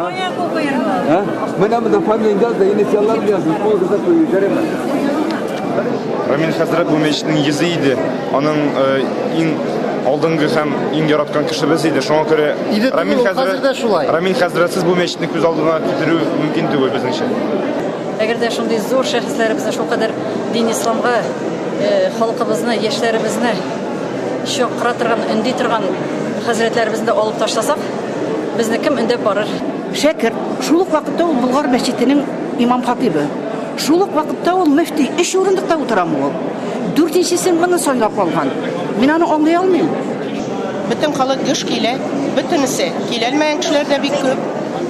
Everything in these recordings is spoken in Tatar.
Кая кул куярга? Менә монда фамилияңне яз да, инициалларын яз. Кулыгызда кую, җәрәмә. Рамил хәзрәт бу мәчетнең йөзе иде. Аның иң алдынгы һәм иң яраткан кешебез иде. Шуңа күрә Иде түгел, ул хәзер дә шулай. Рамил хәзрәтсез бу мәчетне күз алдына китерү мөмкин түгел безнеңчә. Әгәр дә шундый зур шәхесләребезне шулкадәр дин исламга халкыбызны, яшьләребезне чакыра торган, өнди торган хәзрәтләребезне дә алып ташласак, безне кем өндәп барыр? Шәкерт, шул ук вакытта ул Болгар мәчетенең имам-хатыйбы. Шул ук вакытта ул мөфти, өч урындыкта утырамы ул? Дүртенчесен моны сайлап алган. Мин аны аңлый алмыйм. Бөтен халык гөж килә, бөтенесе. Киләлмәгән кешеләр дә бик күп.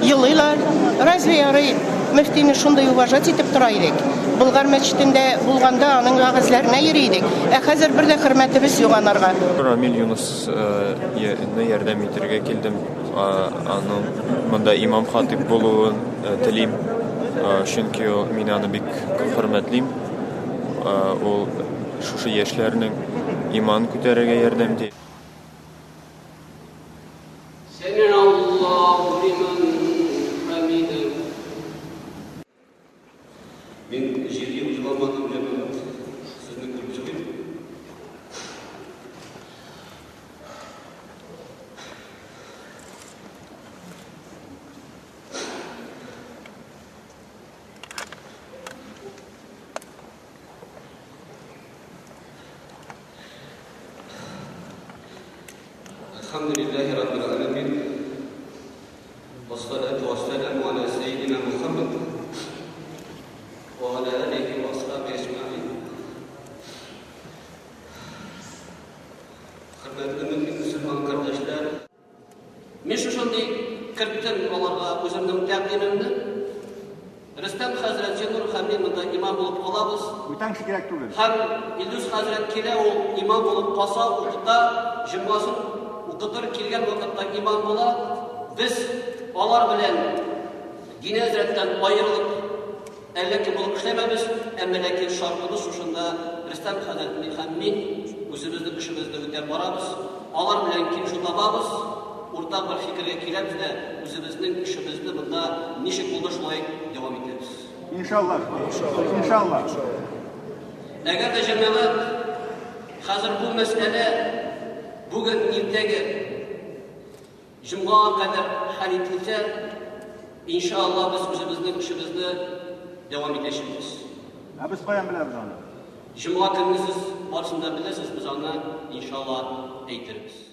Елыйлар. Разве ярый мөфтине шундый уважать итеп тора идек. Болгар мәчетендә булганда аның вәгазьләренә йөри идек. Ә хәзер бер дә хөрмәтебез юк анарга. Рамил Юнысны ярдәм итәргә килдем. Аның монда имам-хатыйб булуын телим. Чөнки мин аны бик хөрмәтлим. Ул шушы яшьләрнең иман күтәрергә ярдәм итә. Мин җиргә уза алмадым, җәмәгать. Сезне күреп чыгыйм. Әлхәмдүлилләһи раббил галәмин. Вассалату вассаламу аля сәйдина Мухаммад ва аля алихи ва асхаби әҗмәгыйн. Хөрмәтле мөмин мөселман кардәшләр, Мин шушындый керттем аларга үземнең тәкъдимемне. Рөстәм хәзрәт Зиннур һәм мин монда имам булып калабыз. Бүтән кеше кирәк түгел. Һәм Илдус хәзрәт килә, ул имам булып каса, укыта, җомгасын укытыр, килгән вакытта имам була. Без алар белән дини хәзрәттән аерылып әллә кем булып эшләмәбез, әмма ләкин шартыбыз шушында Рөстәм хәзрәт һәм мин үзебезнең эшебезне үтәп барабыз, алар белән килешү табабыз. Уртак бер фикергә киләбез дә, үзебезнең эшебезне монда ничек булды шулай дәвам итәбез. Иншалла. Иншалла. Әгәр дә җәмәгать хәзер бу мәсьәлә бүген иртәге җомгага кадәр хәл ителсә, иншалла без үзебезнең эшебезне дәвам итәчәкбез. Ә без каян беләбез аны? Җомга көнне сез барысын да белерсез, без аны иншалла әйтербез.